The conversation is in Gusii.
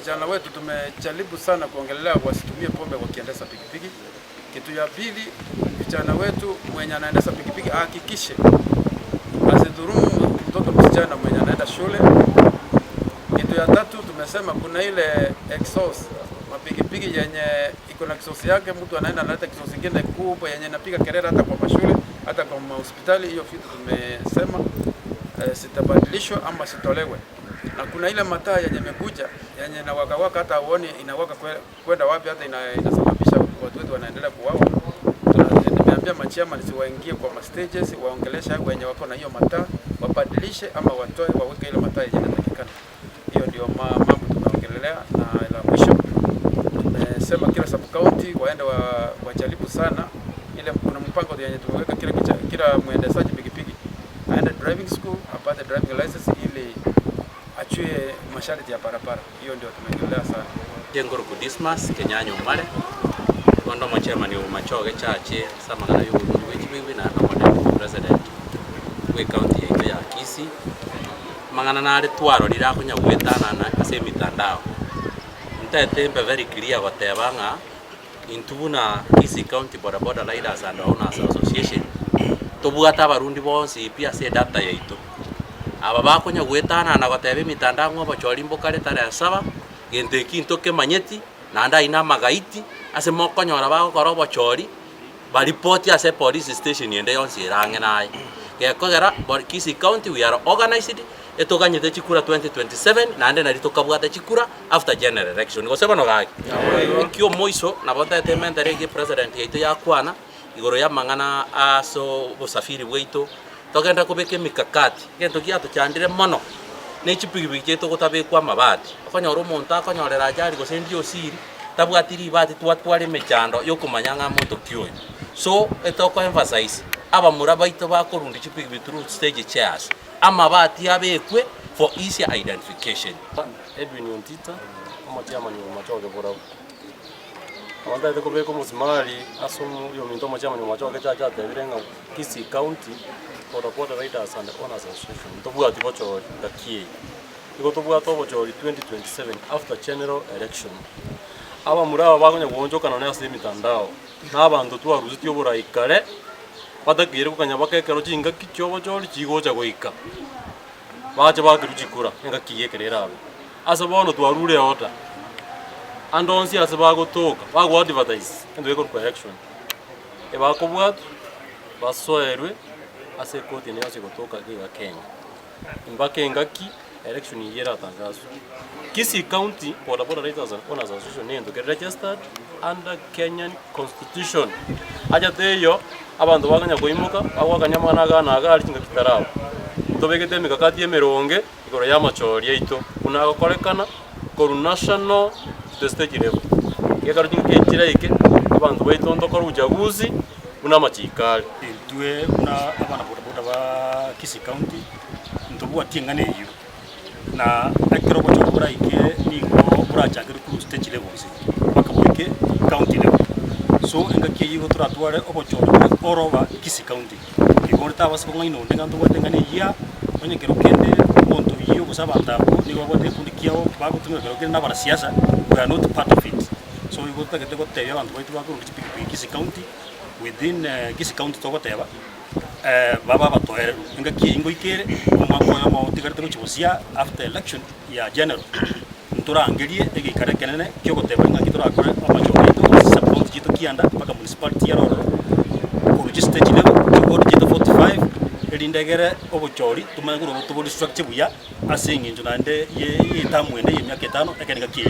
Vijana wetu tumejaribu sana kuongelelea wasitumie pombe wakiendesha pikipiki. Kitu ya pili, vijana wetu mwenye anaendesha pikipiki ahakikishe asidhurumu mtoto msichana mwenye anaenda shule. Kitu ya tatu tumesema kuna ile exhaust mapikipiki yenye iko na exhaust yake, mtu anaenda analeta exhaust ingine kubwa yenye inapiga kelele hata kwa mashule hata kwa mahospitali. Hiyo vitu tumesema eh, sitabadilishwa ama sitolewe. Na kuna ile mataa yenye imekuja yenye inawakawaka hata uone inawaka kwenda wapi, hata ina, inasababisha watu wetu wanaendelea kuwawa. Nimeambia machairman waingie kwa ma stages waongelesha wenye wako na hiyo mataa wabadilishe ama watoe waweke ile mataa yenye inatakikana. Hiyo ndio mambo tumeongelelea, na la mwisho tumesema kila sub county waende wa, wajaribu sana ile, kuna mpango yenye tumeweka kila kicha, kila mwendeshaji pikipiki aende driving school apate driving license ili achue masharti ya barabara. Hiyo ndio tumeongelea sana. Nkoruku Dismas Kenyanya Omare, bono omochairman o Bomachoge Church ase amang'ana ya oborungi bwe chibigibigi naende omo deputy president bwe ecounty yaito ya Kisii. Amang'ana nare twarorire akonya goetanana ase emitandao, ntaete mbe very clear goteba ng'a intwe buna Kisii County Boda Boda Riders and Owners Association, tobwate abarundi bonsi pi ase edata yaito. Aba bakonya goetanana goteba emitandao ng'a obochori mbokare tarehe saba, gento eki ntokemanyeti, naende ayio namagaiti, ase mokonyora bagokora obochori, baripoti ase epolice station ende yonsi ere ang'e naye. Gekogera bo Kisii County we are organised, etoganyete chikura 2027 naende nari tokabwata chikura after general election, gose bono gaki? Ekio omoiso nabo ntagete ementere egie president yaito yakwana, igoro y'amang'ana ase obosafiri bwaito, togende kobeka emikakati, egento giatochandire mono, ne chipikipiki chiaito gotabekwa amabati, okonyora omonto akonyorera ajali gose ndi osiri, tabwati ribati twatwara emechando yokomanya ng'a monto ki oyo. So, etoko emphasize, abamura baito bakorundia chipikipiki through stage chairs, amabati abekwe for easier identification. Edwin Ontita, omochairman o Bomachoge Borabu. Nabo ntagete kobeka omosimari ase oyominto omochairman o Bomachoge Church atebire ng'a Kisii County Boda Boda Riders and Owners Association ntobwati bochori ngaki eye. Nigo tobwate obochori 2027 after general election. Abamura aba bakonya goonchokana nonye ase emitandao, na abanto twarusetie oborai kare, batakeire gokanya baka ekero chingaki chiobochori chigocha goika, bache bakerwe chikura engaki eyio ekero erabe. Ase bono twarure eorder, ande onsi ase bagotoka, bago advertise egento gekorokwa election, ebakobwatwa, basoerwe ase ekoti ende yonsi egotoka iga Kenya. Mpaka engaki election eyio eratangaswe. Kisii County Boda Boda Riders and Owners Association nento kere registered under Kenyan Constitution. Acha teiyo abanto bakonya koimoka bagoakania amang'ana iga na iga aria chingaki chitaraba. Tobegete emikakati emeronge igoro ya amachori aito buna agokorekana korwa national to the state level. Gekero chingaki echi chiraike abanto baito ntokore uchaguzi buna amachiko are. Intwe buna abana boda boda ba Kisii County, ntobwati eng'ana eyio, na ekero obochori boraike nigo borachakere korwa stage levels mpaka boike county level. So engaki eyio igo toratware obochori bore all over Kisii County. Igo ore tabasa kong'aina onde ng'a ntobwate eng'ana eyio aa, onye kero kende omonto oyio gose abanto abwo nigo babwate egekundi kiabo bagotumeka kero kende na abanasiasa, we are not part of it. So igo totagete gotebia abanto baito bakorwa chipikipiki Kisii County, within Kisii County togoteba, babe abatoereru. Engaki eyio ngoika ere, omwaka oyomo otigarete gochia gosia after election ya general, ntorangerie egeikaro ekenene kiogoteba ng'aki torakore amachoko aito ase sub county chiaito kianda mpaka municipality ere ororo, korwa chistage level, chiward chiaito 45, erinde egere obochori tomanye korwa tobori structure buya ase eng'encho naende ye etamu ende ya emiaka etano ekero engaki eye.